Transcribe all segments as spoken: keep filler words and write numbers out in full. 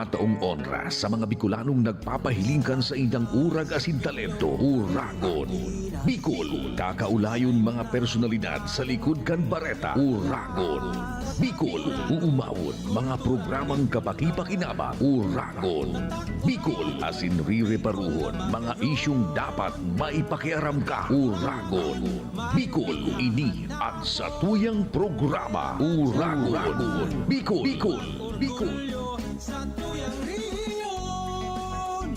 Taong onra sa mga Bicolanong nagpapahiling kan saindang urag asin talento. Uragon Bicol. Kakaulayon mga personalidad sa likod kan bareta. Uragon Bicol. Uumawon mga programang kapakipakinabang. Uragon Bicol. Asin rireparuhon mga isyong dapat maipakiaram ka. Uragon Bicol. Ini an satuyang programa. Uragon Bicol. Bicol. Bicol. Sa tuyang rehiyon.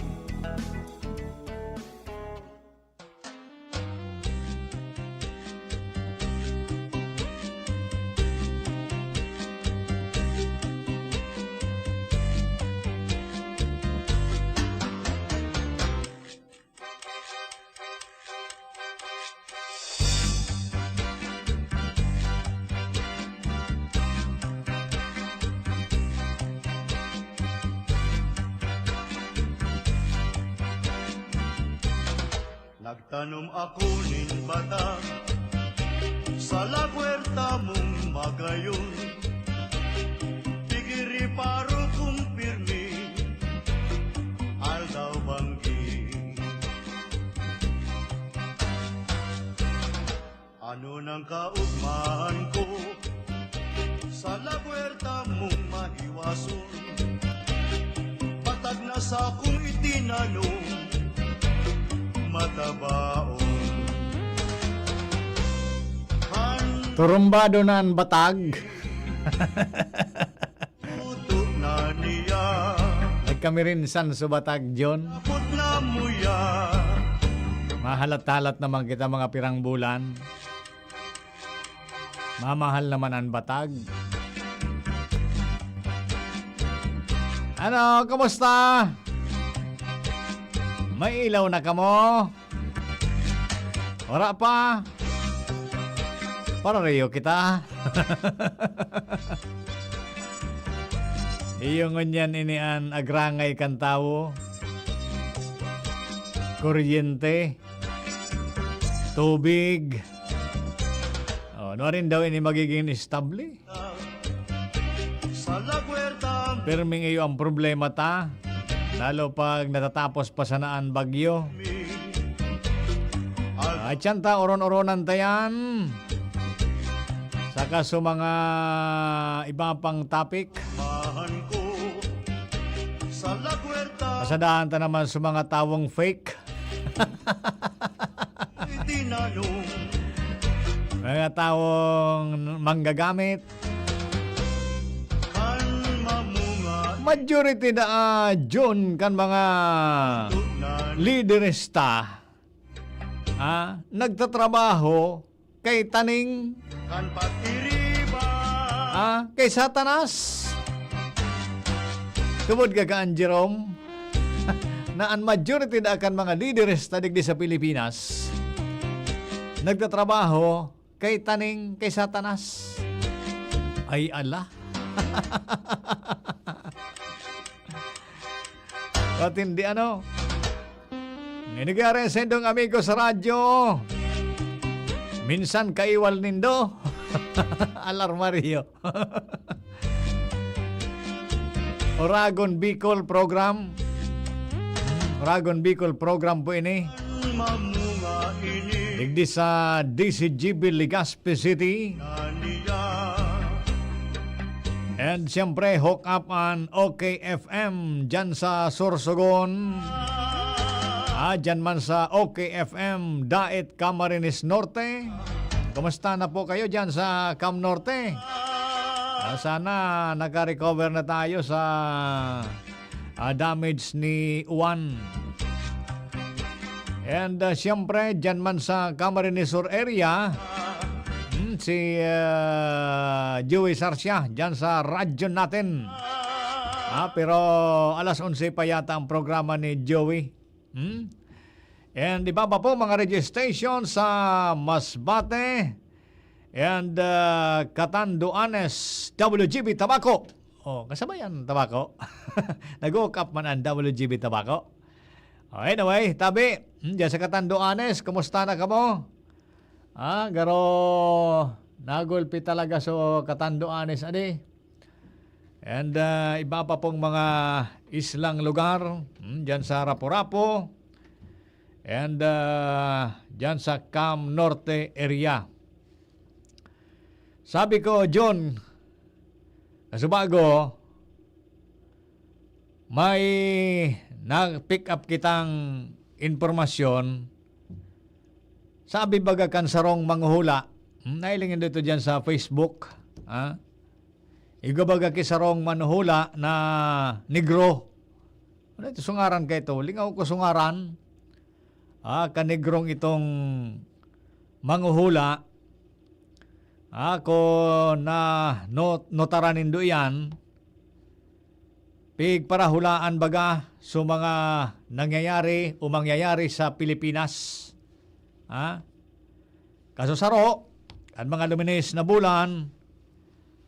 Nagtanom ako nin batag sa lagwerta mong magayon. Pigiriparo kong pirmi, aldaw banggi. Ano nang kaugmahan ko sa lagwerta mong mahiwason? Patag na sa kong itinanom, matabaon. Han- Turumbado na an batag. Puto na niya. Nagkamirinsan sa batag, John. Kapot na muya. Mahalat-halat naman kita mga pirang bulan. Mamahal naman ang batag. Ano, kumusta? May ilaw na kamo? Wala pa? Parareho kita. Iyo ngunyan ini an agrangay kan tawo. Kuryente, tubig. Oh, nuarin daw ini magiging estable? Sa lagwerta. Pirming iyo ang problema ta, lalo pag natatapos pa sana an bagyo. At siyan ta, oron-oronan ta yan. Saka sa mga iba pang topic. Mahan ko sa lagwerta. Pasadahan ta naman sa mga tawong fake. Itinanom. Mga tawong manggagamit. Kan mamunga. Majority na, ah, John, kan mga Tunan. Lideres ta, ah, nagtatrabaho kay taning, Kan pagiriba. Ah, kay Satanas. Tubod ka, Kaan Jerome, na an majority na kan mga lideres ta digdi sa Pilipinas nagtatrabaho kay taning kay Satanas. Ay, ala. Matindi, ano? Nangyari sa indong amigo sa radyo. Minsan kaiwal nindo. Alarmario. Oragon Bicol Program. Oragon Bicol Program po ini. Digdi sa D C G B Legazpi City. And siyempre, hook up an OK F M dyan sa Sorsogon. Ah, dyan man sa OK F M, Daet, Camarines Norte. Kumusta na po kayo dyan sa Cam Norte? Ah, sana nakarecover na tayo sa, ah, damage ni Juan. And, ah, siyempre, dyan man sa Camarines Sur area, hmm, si, ah, Joey Sarcia, dyan sa radyo natin. Ah, pero alas onse pa yata ang programa ni Joey. Hmm? And iba pa po, mga radio station sa Masbate and, ah, Catanduanes, W G B Tabaco. Oh, kasabay ang Tabaco. Nag-hook up man ang W G B Tabaco. Oh, anyway, tabi, hmm, dyan sa Catanduanes, kumusta na kamo? Ah, garo, nagulpi talaga so Catanduanes, adi. And, ah, iba pa pong mga islang lugar, hmm, dyan sa Rapu-Rapu. And, ah, dyan sa Cam Norte area. Sabi ko, John, kasubago, may nag-pick up kitang impormasyon. Sabi baga kan sarong manghuhula, hmm, nailing dito dyan sa Facebook, ha? Igwa baga ki sarong manhuhula na negro. Ano ito, sungaran ka ito? Lingaw ko sungaran. Ah, kanegrong itong manghuhula. Ah, kung na not-, notaran nindo iyan, pigparahulaan baga sa mga nangyayari o mangyayari sa Pilipinas. Ha? Kasusaro, kan mga luminis na bulan,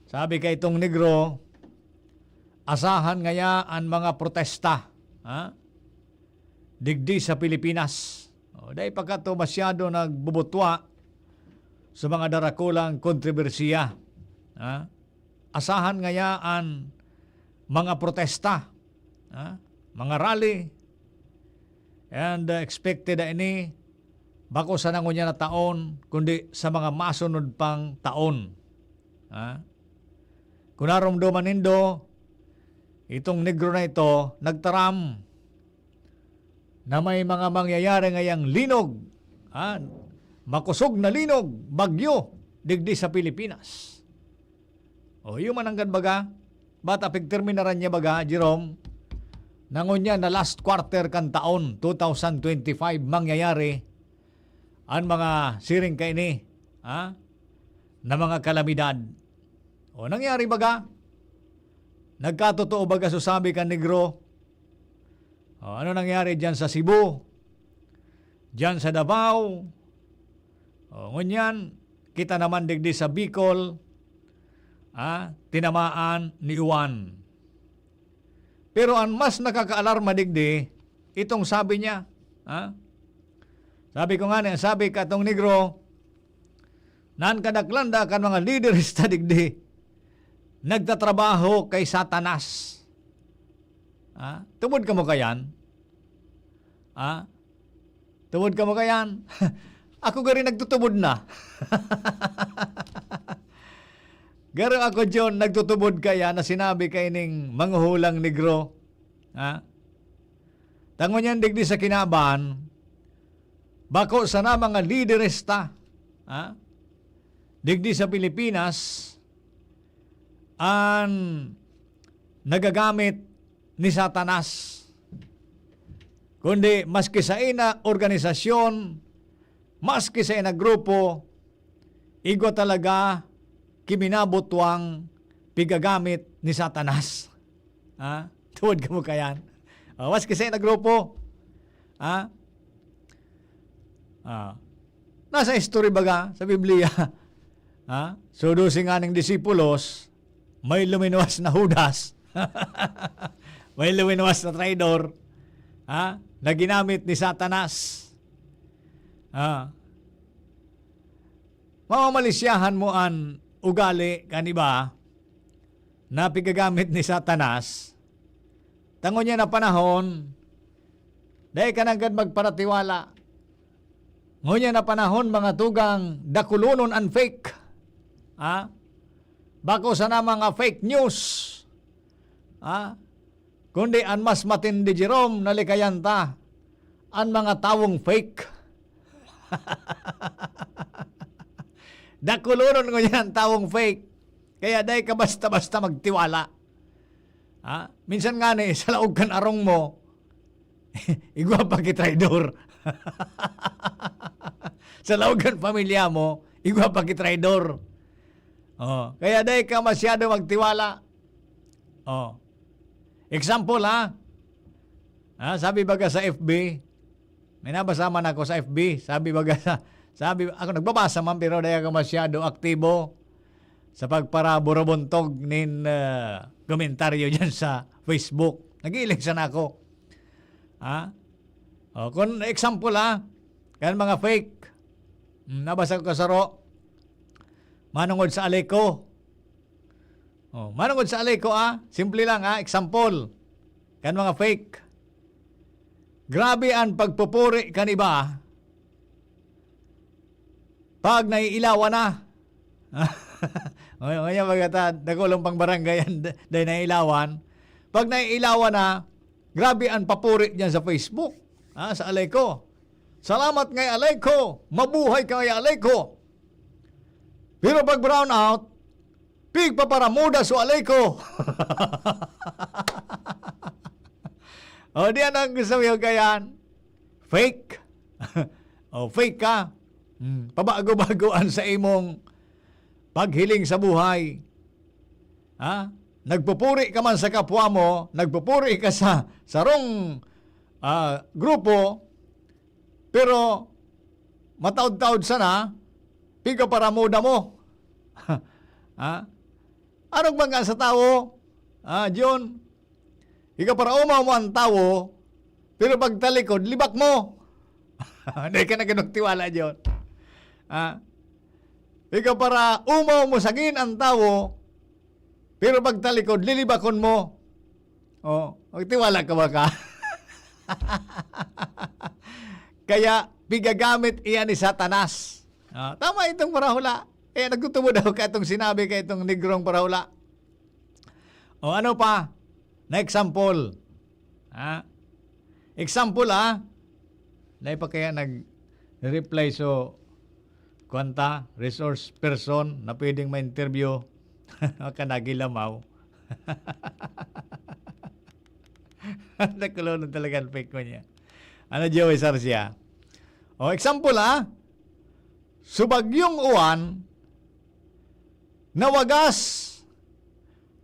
sabi kay itong negro, asahan ngaya an mga protesta, ha? Digdi sa Pilipinas. O, dahil pagkato masyado nagbubutwa sa mga darakulang kontrobersiya, ha? Asahan ngaya an mga protesta, ha? Mga rally, and, uh, expected na ini bako sana ngunyan na taon, kundi sa mga masunod pang taon. Ha? Kung naromdoman nindo, itong negro na ito, nagtaram na may mga mangyayari ngayang linog, ha? Makosog na linog, bagyo, digdi sa Pilipinas. O, iyo man nanggad baga, bata pigterminaran niya baga, Jerome, na ngunyan na last quarter kan taon, two thousand twenty-five, mangyayari an mga siring kaini, ha, na mga kalamidad. O, nangyari baga? Nagkatotoo baga so sabi kan negro? O, ano nangyari diyan sa Cebu? Diyan sa Davao? O, ngunyan, kita naman digdi sa Bicol, ah, tinamaan ni Juan. Pero ang mas nakakaalarma digdi, itong sabi niya, ha? Sabi ko nga ni, sabi katong negro, nan kadaklan da kan mga lideres ta digdi, nagtatrabaho kay Satanas. Ha? Tubod kamo kayan? Ha? Tubod kamo kayan? Ako gari nagtutubod na. Garo ako, John, nagtutubod kaya na sinabi kaining manghuhulang negro. Ha? Tango niyan digdi sa kinaban, bako sana mga lideres ta, ha? Digdi sa Pilipinas, an nagagamit ni Satanas. Kundi maski sa ina organisasyon, maski sa ina grupo, igwa talaga kiminabutwang pigagamit ni Satanas. Ha? Tuwad kamo kayan. O, maski sa ina grupo. Ha? Ah. Nasa history baga sa Biblia. Ha? So, dose nganing disipulos, may luminuwas na Judas. May luminuwas na traidor. Ha? Na ginamit ni Satanas. Ha? Mamamalisyahan mo an ugali kan iba na pigagamit ni Satanas. Tango niya na panahon, dai ka nanggad magparatiwala. Ngunyan na panahon, mga tugang, dakulonon an fake. Ha? Bako sana mga fake news. Ha? Kundi an mas matindi, Jerome, na likayan ta, an mga tawong fake. Dakulonon ngunyan tawong fake. Kaya dai ka basta-basta magtiwala. Ha? Minsan nga ni, sa laog kan arong mo, igwa pa ki traidor. Sa laog kan pamilya mo, igwa pa ki traidor. Oh, kaya dai ka masyado magtiwala. Oh. Example, ha? Ha, sabi baga sa F B, may nabasa man ako sa F B, sabi baga sa, sabi, ako nagbabasa man, pero dai ako masyado aktibo sa pagparaburubuntog nin, ah, komentaryo dyan sa Facebook. Nag-iiling sana ako. Ha? O, kun example, ha, kan mga fake. Hmm, nabasa ko kasaro. Manungod sa Aleco. Oh, manungod sa Aleko, ah, simple lang, ah, example. Kan mga fake. Grabe an pagpupuri kan iba pag naiilawan na. Ngayon, ngayon, pagkata, dakulong pang barangay yan, d-, dahil naiilawan. Pag naiilawan na, grabe an papuri diyan sa Facebook. Ah, sa Aleko. "Salamat ngay Aleko! Mabuhay ka ngay Aleko!" Pero pag brown out, pigpaparamuda so Aleko. O, di ano ang gusto mo yung ganyan? Fake. O, fake ka. Hmm, pabago-bagoan sa imong paghiling sa buhay. Ha? Nagpupuri ka man sa kapwa mo, nagpupuri ka sa sarong, ah, grupo, pero mataod-taod sana, pigpaparamuda mo. Ha? Arog man ka sa tawo, ah, John, pigpaparaumaw mo ang tawo, pero pagtalikod, libak mo. Dai ka na ganong tiwala, John. Ah, pigpaparaumaw mo sagin ang tawo, pero pagtalikod, lilibakon mo. Oh, magtiwala ka ba ka? Kaya pigagamit iyan ni Satanas. Ah, tama itong parahula. Eh, nagtutubod ako ka itong sinabi ka itong negrong parahula. O ano pa? Na example. Ha? Example, ah. Dai pa kaya nag-reply so, kuwan ta, resource person na pwedeng ma-interview. Baka nagilamaw. Nakulonon talaga ang fake mo niya. Ano, Joey Sarcia? O, example, ah. So, bagyong uwan, nawagas,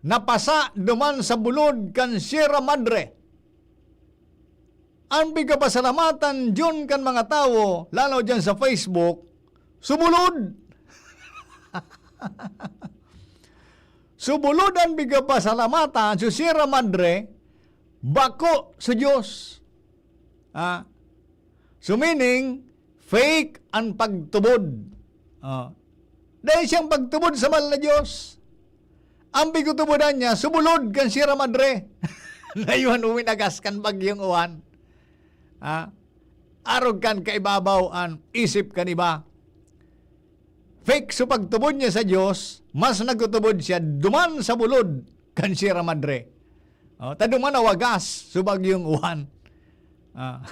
napasa duman sa bulod kan Sierra Madre. An pigkapasalamatan diyon kan mga tawo, lalo diyan sa Facebook, subulod. Subulod an pigkapasalamatan sa Sierra Madre, bako sa Diyos. Ah. So meaning, fake an pagtubod. Ah. Dai siyang pagtubod sa mahal na Diyos. Ang pigtutubodan niya, subulod kan Sierra Madre. Na iyan uminagas kan bagyong uwan. Ah. Arog kan kaibabaw an isip kan iba. Fake so pagtubod niya sa Diyos, mas nagtutubod siya duman sa bulod kan Sierra Madre. O, ta duman nawagas so bagyong uwan. Ah.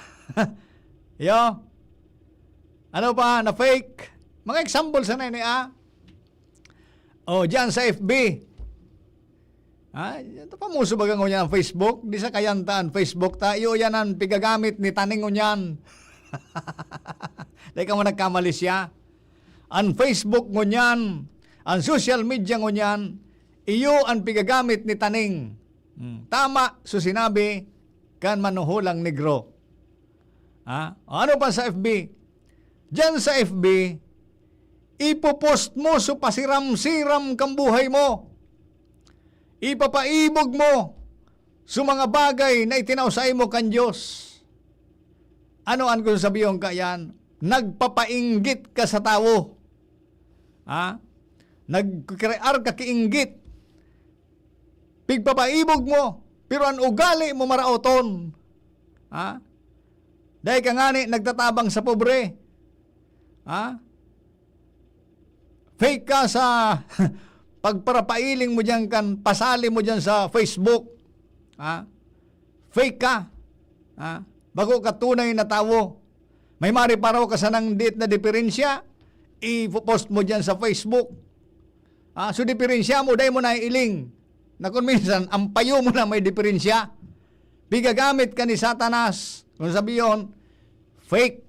Yo. Ano pa na fake? Mga example sana ini, ah. O, diyan sa F B. Ah, ito, pamuso baga ngunyan ang Facebook. Di sa kayantaan Facebook ta. Iyo yan ang pigagamit ni Taning ngunyan. Dai ka mo nagkamali siya. Ang Facebook ngunyan, ang social media ngunyan, iyo ang pigagamit ni Taning. Hmm, tama so sinabi kan manuhulang negro. Ha? O ano pa sa F B? Diyan sa F B, ipopost mo so pasiram-siram kan buhay mo. Ipapaibog mo so mga bagay na itinao saimo kan Dios. Ano an gusto sabihon ka yan? Nagpapainggit ka sa tawo. Ha? Nagkrear ka ki inggit. Pigpapaibog mo, pero an ugali mo maraoton. Ha? Dai ka ngani nagtatabang sa pobre. Ha? Fake ka sa pagparapailing mo diyan kan pasali mo diyan sa Facebook. Ha? Fake ka. Ha? Bako ka tunay na tawo. May mariparaw ka sanang diit na diferensya, i-post mo diyan sa Facebook. Ah, so diferensya mo, dai mo naiiling. Na kung minsan, ang payo mo na may diferensya. Pigagamit ka ni Satanas. Kung sabi yon, fake.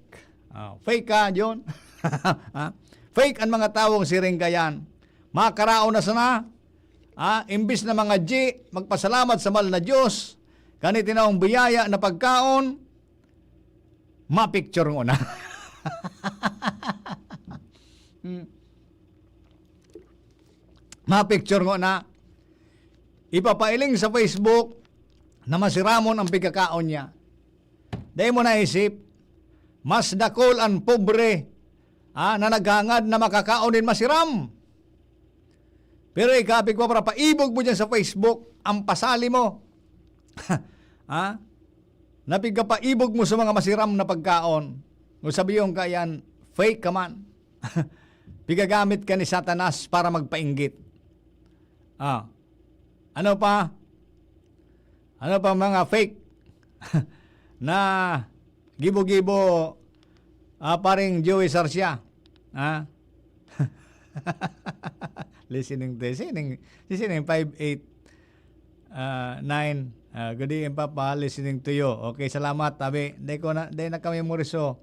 Ah, fake ka, John. Ah, fake ang mga tawong siring ka yan. Makaraon na sana. Ah, imbis na mga G, magpasalamat sa mahal na Diyos. Kan itinawong biyaya na pagkaon, mapicture ngona. Hmm. Mapicture ngona. Ipapailing sa Facebook na masiramon ang pagkakaon niya. Dai mo naisip, mas dakul an pobre, ah, na naghangad na makakaon nin masiram. Pero ika, pigpapaibog mo dyan sa Facebook, ang pasali mo. Ha? Na pigpapaibog mo sa mga masiram na pagkaon. O sabiyon ka yan, fake ka man. Pigagamit ka ni Satanas para magpainggit. Ah. Ano pa? Ano pa mga fake na gibo-gibo, ah, paring Joey Sarcia? Ha? Listening to, listening, listening five eight, ah, nine. Ah, good evening, Papa. Listening to you. Okay, salamat, tabi. Dai ko na, dai na kami muriso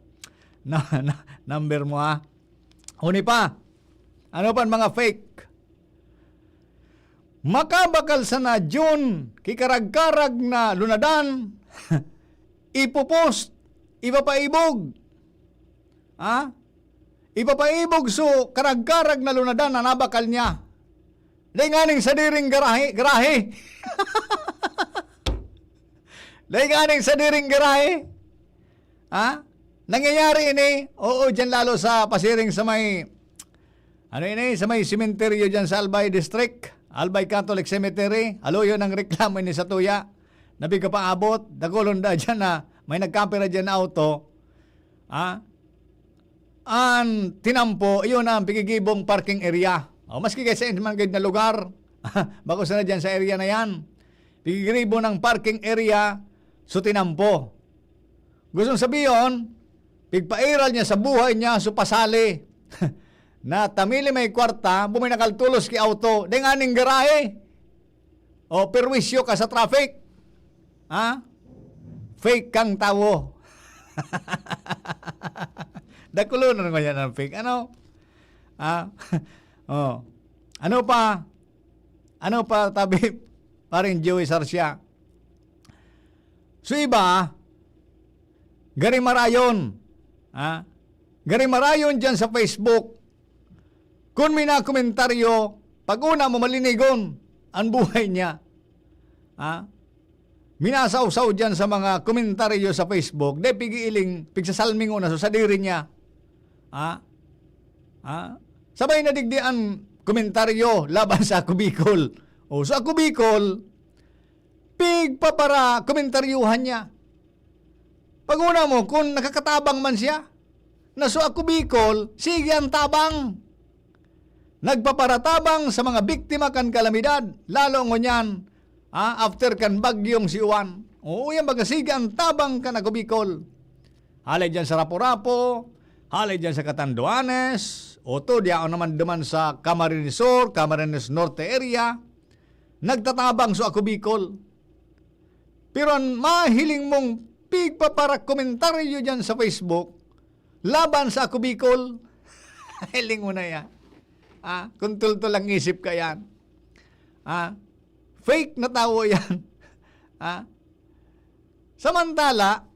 na, na number mo, ha? Uni pa. Ano pa ang mga fake? Makabakal sana Jun, kikarag-karag na lunadan, ipopost, ipapaibog. Ha? Ipapaibog so karag-karag na lunadan na nabakal niya. Dai nganing sadiring garahe, garahe. Dai nganing sadiring garahe. Ha? Nangyayari ini? Oo, dyan lalo sa pasiring sa may, ano ini? Sa may sementeryo dyan sa Albay District, Albay Catholic Cemetery. Aloyo ng reklamo ini sa tuya. Nabiga paabot, dakulon da dyan na may nagkapira dyan na auto. Ha? An tinampo, iyon ang pigigibong parking area. O, maski kay sa man gid na lugar, bako sana dyan sa area na yan. Pigigibo ng parking area, so tinampo. Gustong sabiyon, pigpairal niya sa buhay niya, so pasali. Na tamili may kwarta, bumi nakaltulos ki auto, dai nganing garahe. O, perwisyo ka sa traffic. Ha? Fake kang tawo. Dakulonon ko yan ang fake. Ano? Ah, oh. Ano pa? Ano pa, tabi, paring Joey Sarcia? So iba, gari marayon. Ha? Gari marayon dyan sa Facebook. Kun may nakomentaryo, pag-una mo malinigon ang buhay niya. Ha? Minasawsaw dyan sa mga komentaryo sa Facebook, dai pigiiling pigsasalmingon na so sadiri niya. Ha? Ha? Sabay na digdi an komentaryo laban sa Ako Bicol. O, sa Ako Bicol, pigpapara-komentaryuhan niya. Pag-una mo, kung nakakatabang man siya, na so Ako Bicol, sige ang tabang. Nagpaparatabang sa mga biktima kan kalamidad, lalo ngunyan, ah, after kan bagyong si Juan. Oo, yan baga sige ang tabang kan Ako Bicol. Hale dyan sa Rapu-Rapu, hale dyan sa Catanduanes, o to, diyaon naman duman sa Camarines Sur, Camarines Norte area, nagtatabang so Ako Bicol. Pero an mahiling mong pigpaparakomentaryo diyan sa Facebook laban sa Ako Bicol, hiling mo na yan. Ah, kung tultol ang isip ka yan. Ah, fake na tawo yan. Ah, samantala,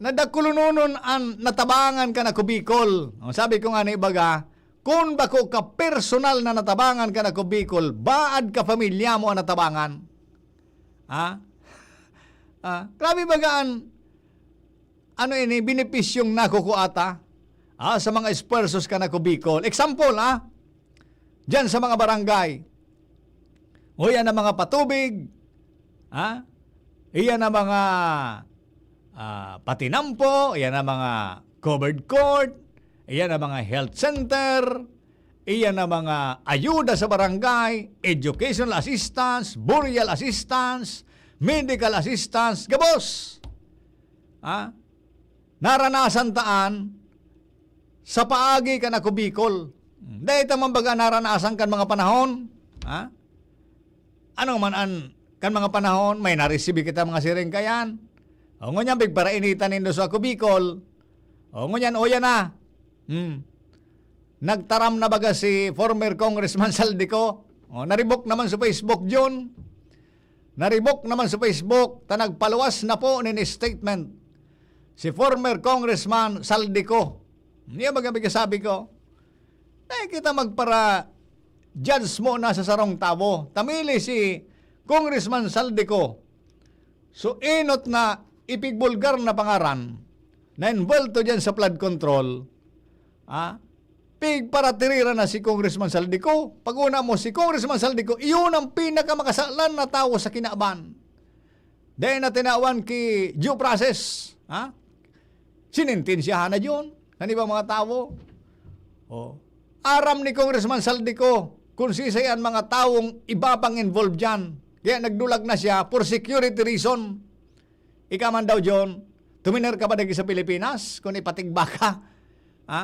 nadakulunonon an natabangan kan Ako Bicol. O, sabi ko nga na ibaga, kun bako ka personal na natabangan kan Ako Bicol, baad ka pamilya mo an natabangan. Ha? Ah, grabe baga an, ano ini, benepisyong nakukuha ta, ah, sa mga esfuerzos kan Ako Bicol. Example, ah, diyan sa mga barangay. O yan ang mga patubig, ha? Iyan ang mga, ah, patinampo, iyan ang mga covered court, iyan ang mga health center, iyan ang mga ayuda sa barangay, educational assistance, burial assistance, medical assistance, gabos. Ha? Naranasan taan sa paagi kan Ako Bicol. Dai ta man baga naranasan kan mga panahon, ha? Ano man an kan mga panahon, may naresibi kita mga siring kayan. O, ngunyan, pigparainitan nindo sa Ako Bicol. O, ngunyan, o, yan na. Hmm. Nagtaram na baga si former Congressman Saldico? O, naribok naman sa Facebook, Jun. Naribok naman sa Facebook, ta nagpaluwas na po nin statement si former Congressman Saldico. Niya baga sabi ko, "Dai kita magpara-judge mo na sa sarong tawo. Tamili si Congressman Saldico. So, enot na ipigbulgar na pangaran na envuelto diyan sa flood control, ah, Pigparatirira na si Congressman Zaldy Co. Pag-una mo, si Congressman Zaldy Co, iyon ang pinakamakasalan na tawo sa kinaban. Dai na tinawan ki due process, ha? Sinintensyahan na diyon. Kan ibang mga tawo. Oh. Aram ni Congressman Zaldy Co kung sisay an mga tawong iba pang involved diyan. Kaya nagdulag na siya for security reason. Ika man daw, John, tuminer ka ba dagi sa Pilipinas kung ipatigbak ka? Ha?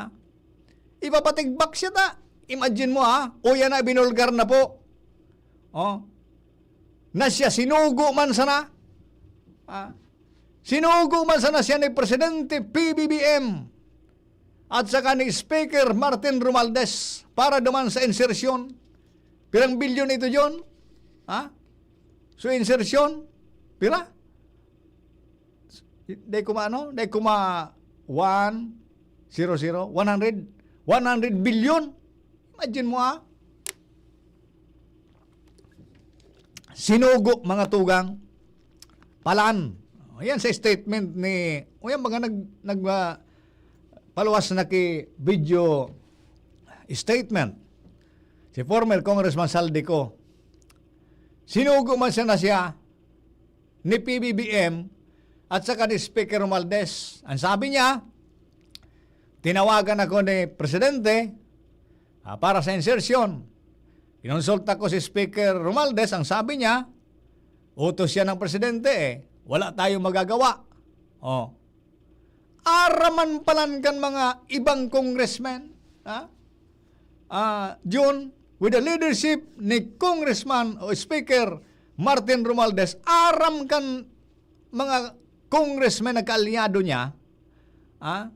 Ipapatigbak siya ta. Imagine mo, ha? Uya na, binulgar na po. Oh. Na siya, sinugo man sana. Ha? Sinugo man sana siya ni Presidente P B B M at saka ni Speaker Martin Romualdez para duman sa insertion. Pirang bilyon ito, John? Ha? So, insertion? Pira? Dai ko maano? Dai ko ma one zero zero, one hundred, one hundred billion. Imagine mo, ah. Sinugo, mga tugang. Palan. Ayan sa statement ni, o yan, mga nag, nag, ah, paluwas na ki video statement. Si former Congressman Zaldy Co. Sinugo man siya na siya ni P B B M at saka ni Speaker Romualdez. Ang sabi niya, "Tinawagan ako ni Presidente, ah, para sa insertion. Kinonsulta ko si Speaker Romualdez, ang sabi niya, utos siya ng Presidente eh. Wala tayong magagawa." Oh. Araman palan kan mga ibang congressmen, ha? Ah, Jun, with the leadership ni Congressman o Speaker Martin Romualdez, aram kan mga congressmen na kaalyado niya, ha?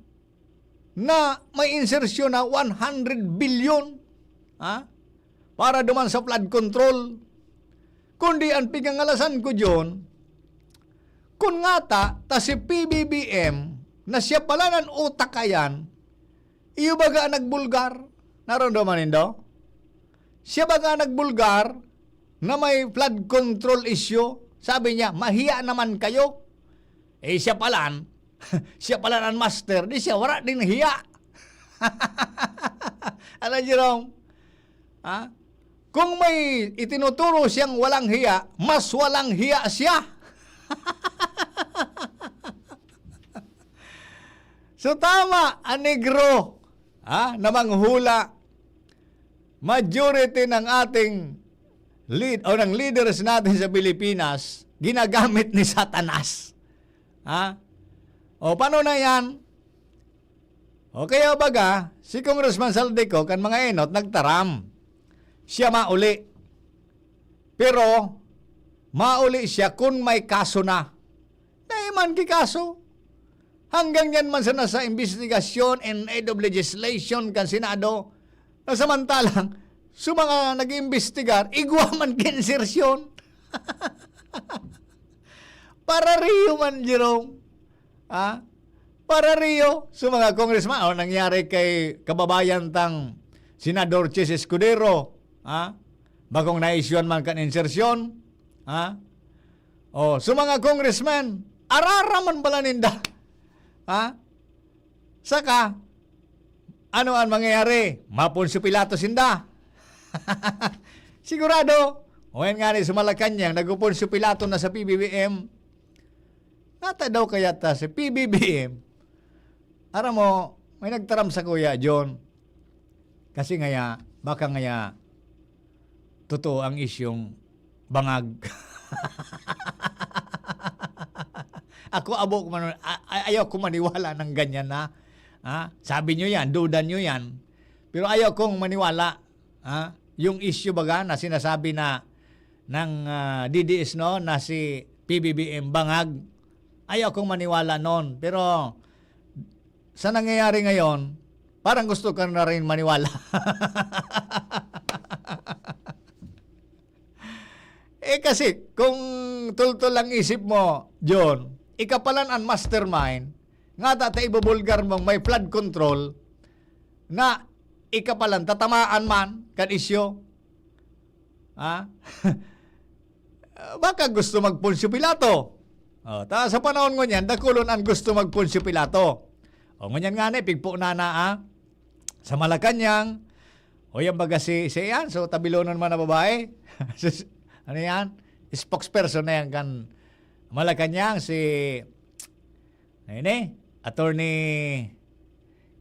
Na may insersyon na one hundred billion, ha? Para duman sa flood control. Kundi ang pigangalasan ko, Jun, kun ngata ta si P B B M na siya pala nan utak kayan, iyo baga an nagbulgar? Naramdaman nindo? Siya baga an nagbulgar na may flood control issue? Sabi niya, "Mahiya naman kayo." Eh, siya palan, siya palan an master, di siya wala ding hiya. Alam, Jerome? Ha? Kung may itinuturo siyang walang hiya, mas walang hiya siya. So, tama, ang negro, ha, na manghula. Majority ng ating lead-, o ng leaders natin sa Pilipinas, ginagamit ni Satanas. Ha? O, paano na yan? O kaya baga, si Congressman Zaldy Co, kan mga enot, nagtaram. Siya mauli. Pero, mauli siya kun may kaso na. Dai man ki kaso. Hanggang yan man sana sa investigasyon and aid of legislation kan Senado. Na samantalang, sa mga nag-iimbestigar, igwa man ki insertion. Parariyo man, Jerome. Ha? Parariyo sa mga congressman. O, nangyari kay kababayan tang Senador Chiz Escudero. Ha? Bakong na-issuean man kan insertion. Ha? O, sa mga congressman, araraman pala ninda. Ha? Saka, ano ang mangyayari? Maponsyo Pilato sinda. Sigurado. O yan nga ni sa Malacañang, nagpuponsyo Pilato na sa P B B M. Nata daw kaya ta si P B B M? Aram mo, may nagtaram sa Kuya John. Kasi ngaya, baka ngaya, totoo ang isyong bangag. Ako, abo ko man, a-, a-, ayaw ko maniwala ng ganyan na, ha? Sabi nyo yan, duda nyo yan. Pero ayaw kong maniwala, ha? Yung issue baga na sinasabi na ng, ah, D D S, no, na si P B B M bangag, ayaw kong maniwala noon. Pero sa nangyayari ngayon, parang gusto ka na rin maniwala. Eh, kasi kung tultol ang isip mo, John, ika palan an mastermind, ngata ta ibubulgar mong may flood control na ika palan tatamaan man kan isyu. Ha? Baka gusto mag-Poncio Pilato. O, ta sa panahon ngunyan, dakulon an gusto mag-Poncio Pilato. O, ngunyan ngani, pigpo na na, ah. sa Malacañang, o yan baga si, si yan, so tabilonon man na babae. Sus-, ano yan? Spokesperson na yan kan Malacañang, si, ano yun eh, Attorney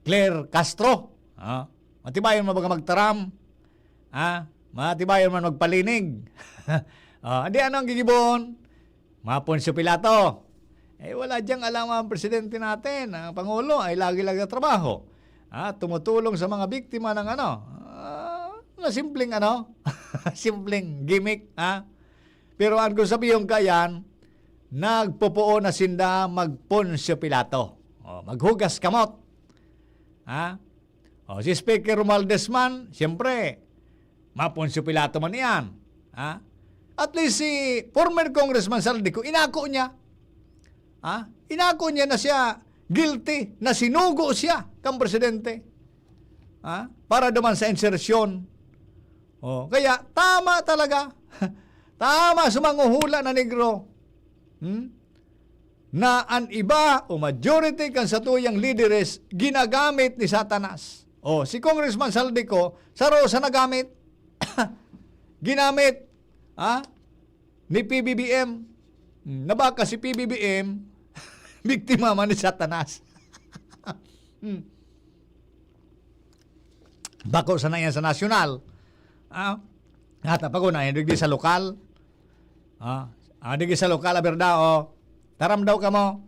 Claire Castro. Ah, matibayon man baga magtaram. Ah, matibayon man magpalinig. Ah, di ano ang gigibohon? Mga Poncio Pilato. Eh, wala diyang alam ang presidente natin. Ang Pangulo ay lagi-lagi trabaho. Ah, tumutulong sa mga biktima ng ano, ah, na simpleng ano, simpleng gimmick, ah. Pero ang kung sabihin ka yan, nagpopoon na sinda mag Poncio Pilato. Oh, maghugas kamot. Ha? Oh, si Speaker Romualdez man, siyempre, ma Poncio Pilato man iyan. Ha? At least si former Congressman Zaldy Co, inako niya. Ha? Inako niya na siya guilty, na sinugo siya kang presidente. Ha? Para duman sa insertion. Oh, kaya tama talaga. Tama sa mga hula na negro. Hmm? Na an iba o majority kan satuyang lideres ginagamit ni Satanas. Oh, si Congressman Zaldy Co, saro sa nagamit. Ginamit, ha? Ni P B B M. Hmm, na baka si P B B M, biktima man ni Satanas. Hmm. Bako sana yan sa nasyonal. Ah, ata pa ko na, digdi sa lokal. Ah, ah, digdi sa lokal, aber daw, oh. Taram daw kamo.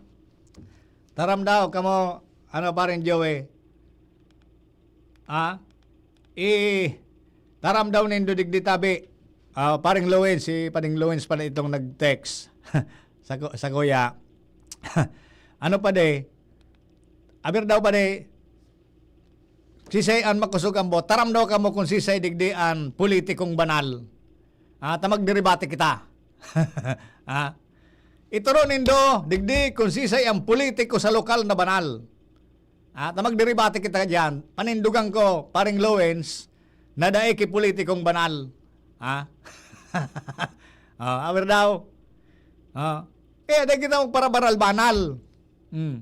Taram daw kamo, ano, paring Joey. Ah, i-, taram daw nindo digdi tabi. Ah, paring Lowen, si paring Lowen pala itong nag-text. Sa ku-, sa kuya. Ano pa de? Aber daw pa de, sisay an makosog ang boot? Taram daw kamo kung sisay digdi an politikong banal. Ah, ta magderebate kita. Ah, ituro nindo digdi kung sisay ang politiko sa lokal na banal. Ah, ta magderebate kita diyan. Panindugan ko, paring Lowens, na dai ki politikong banal. Ah? Ah, aber daw. Ah. Eh, dai kita magparabanal-banal. Hmm.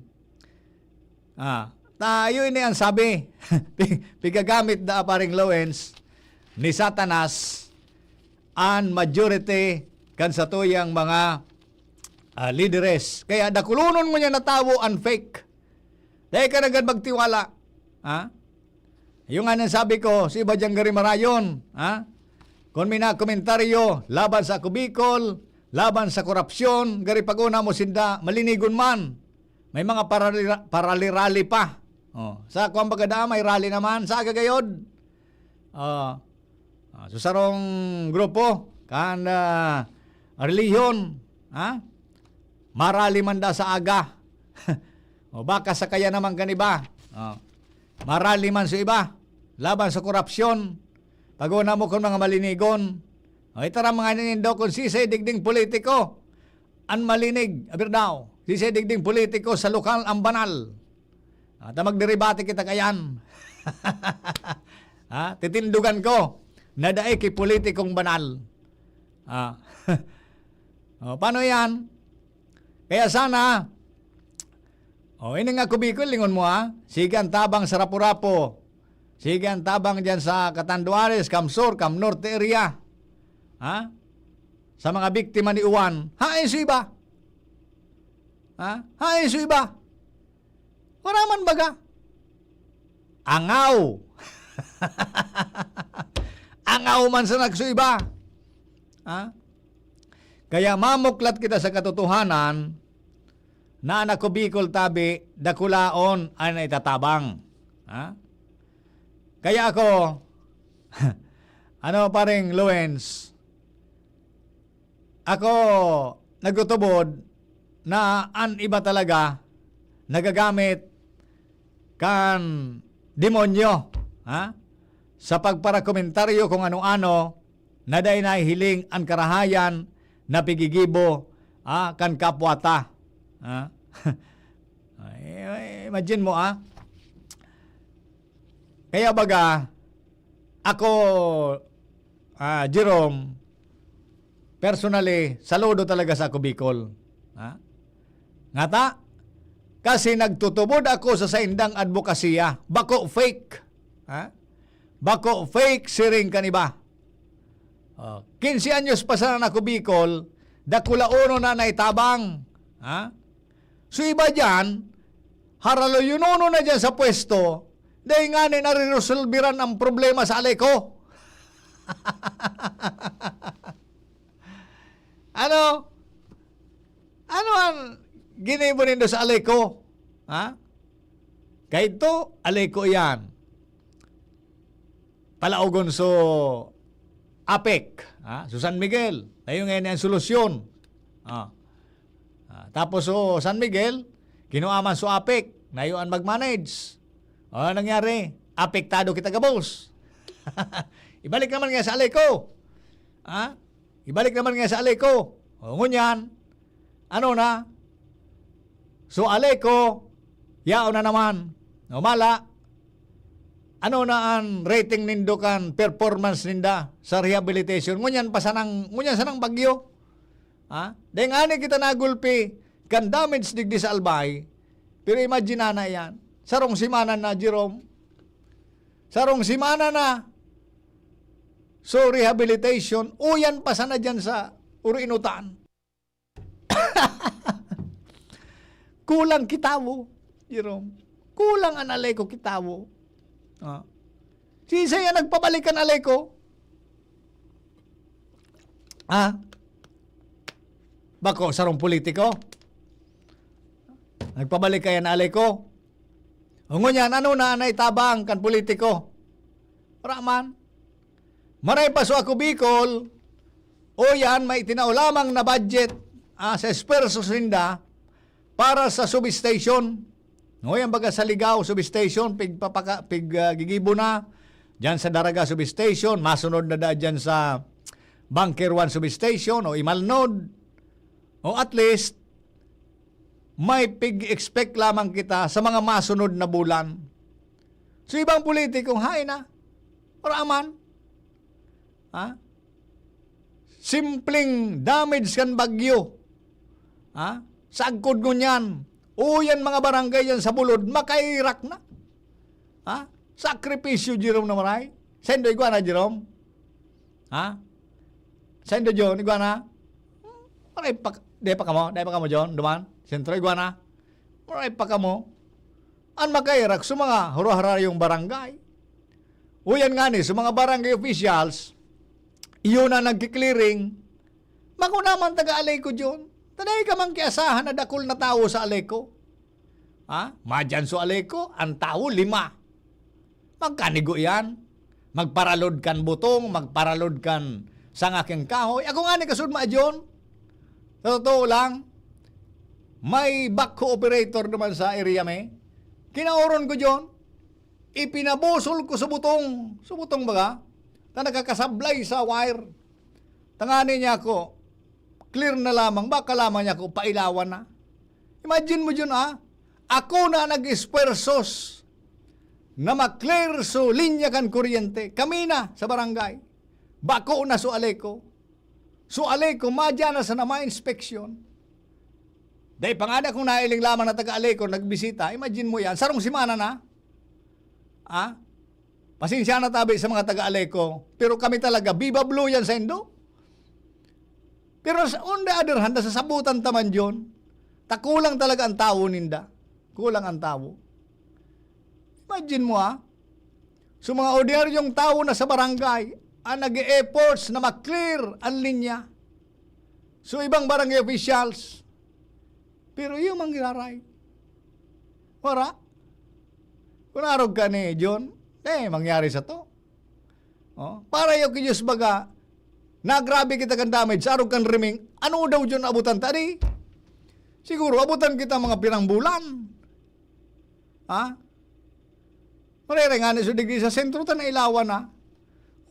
Ah, tayo ini ang sabi. Pi-, pigagamit da, paring Lowens, ni Satanas an majority kan satuyang mga, ah, lideres. Kaya dakulonon mo niya na tawo an fake. Dai ka na gad magtiwala. Ha? Yung nga nang sabi ko, si iba dyan gari marayon. Ha? Kung may nakomentaryo laban sa Ako Bicol, laban sa korupsyon, gari pag-una mo sinda, malinigon man. May mga parali-, parali-rally pa. Oh, sa kuwan baga daan, may rally naman. Sa gagayod, ah, ah, sa sarong grupo, kan, ah, relihiyon, ha? Marali man da sa aga. O baka sa kaya naman kan iba. Oh. Marali man sa iba. Laban sa korupsyon. Pag-una mo kun mga malinigon. O, itara mga nindo kung sisay digding politiko an malinig, aber daw. Sisay digding politiko sa lokal ang banal. Ah, ta magderebate kita kayan. Ha? Titindugan ko na dai ki politikong banal. Ah. Oh, paano yan? Kaya sana, oh, ini nga Ako Bicol, lingon mo, ha? Sige ang tabang sa Rapu-Rapu. Sige ang tabang dyan sa Catanduanes, Camsur, Camnorte area. Ha? Sa mga biktima ni Juan, hain su iba? Ha? Hain su iba? Wala man baga. Angaw. Angaw man sa nagsuiba. Ha? Kaya mamuklat kita sa katotohanan na an Ako Bicol tabi, dakulaon an itatabang. Ha? Kaya ako, ano, paring Lowens, ako nagtutubod na an iba talaga nagagamit kan demonyo, ha? Sa pagparakomentaryo kung ano-ano na dai nahihiling an karahayan na pigigibo, ha, kan kapwa ta. Ha? Ay, ay, imagine mo, ah. Kaya baga, ako, ah, Jerome, personally, saludo talaga sa Ako Bicol. Ha? Ngata, kasi nagtutubod ako sa saindang adbokasya, bako fake. Ha? Bako fake, siring kan iba. Oh, quince anyos pa sana ako Bicol, dakulaonon na naitabang. Ha? So iba diyan, haraluyononon na diyan sa pwesto, dahil nga ni nariresolbiran ang problema sa Aleco. Ano? Ano ang ginibo nindo sa Aleco? Ha? Kaito, Aleco yan. Palaogon so APEC, ha? So San Miguel, tayo ngayon ang solusyon. Ah. Ah, tapos so San Miguel, kinuha man so APEC, nayo an mag-manage. O, nangyari, apektado kita gabos. Ibalik naman nga sa Aleco. Ha? Ibalik naman nga sa Aleco. O, ngunyan, ano na? So, Aleco, yaon na naman. O, mala, ano na ang rating nindo kan performance ninda sa rehabilitation? Ngunyan pa sanang, ngunyan sanang bagyo. Ha? Dahil nga ni kita nagulpi kan damage digdi sa Albay, pero imagine na yan. Sarong semana na, Jerome. Sarong semana na. So, rehabilitation, uyan pa sana dyan sa Urinutan. Kulang kitawo, Jerome. Kulang an Aleco kitawo. Ah. Siisay an nagpabalik kan Aleco? Ah? Bako, sarong politiko? Nagpabalik kaya na Aleco? O ngunyan, ano na naitabang kan politiko? Wala man. Maray pa so ako Bicol, o yan, may itinao lamang na budget, ah, sa esfuerso ninda para sa substation. No, yan baga sa Ligao substation, pigpapaka-, pig, ah, gigibo na. Diyan sa Daraga substation, masunod na da diyan sa Bunker one substation o Imalnod. O at least, may pig-expect lamang kita sa mga masunod na bulan. So, ibang politiko, hain na. Wala man. Ha? Simpleng damage kan bagyo. Ha? Sagkod ngunyan. Uyan mga barangay yan sa bulod, makairak na. Ha? Sakripisyo, Jerome, na maray. Sendo igwa na, Jerome? Ha? Sendo, John, igwa na? Maray pa, di pa kamo, di pa kamo, John, duman? Sentro, igwa na? Maray pa kamo. An makairak sa mga haro-harayong barangay. Uyan nga ni, sa mga barangay officials, iyon na nagki-clearing. Bako naman taga Aleco, John. Taday ka man kiasahan na dakul na tawo sa Aleco. Ha? Madyan so Aleco, ang tawo, lima. Magkanigo yan. Magparalod kan butong, magparalod kan sanga kan kahoy. Ako nga ni kasud ma, John. Sa totoo lang, may backhoe operator naman sa area mi. Kinaoron ko, John. Ipinabusol ko sa butong. Sa butong baga? Na nakakasablay sa wire. Tangani niya ako, clear na lamang, baka lamang niya ako pailawan na. Imagine mo, John, ah, ako na nag-esfuerzos na ma-clear so linya kan kuryente. Kami na sa barangay. Bako na so Aleco. So Aleco, madya na sana ma-inspeksyon. Dahil pa nga na kung nailing lamang na taga Aleco, nagbisita, imagine mo yan, sarong semana na. Ah? Pasensya na tabi sa mga taga Aleco, pero kami talaga, Viva Blue yan sa indo. Pero sa, on the other hand, nasasabutan ta man, John, ta kulang talaga ang tawo ninda. Kulang ang tawo. Imagine mo, ah, so mga ordinaryong tawo na sa barangay, ang nag-e-efforts na ma-clear ang linya. So ibang barangay officials, pero iyo mang giraray. Wara. Kung arog ka ni John, eh, mangyari sa to. Oh, para iyo ki Diyos baga, nagrabe kita kan damage, arog kan riming, ano daw John abutan ta di? Siguro abutan kita mga pirang bulan. Ha? Marere nga ni so digdi sa sentro ta nailawan na.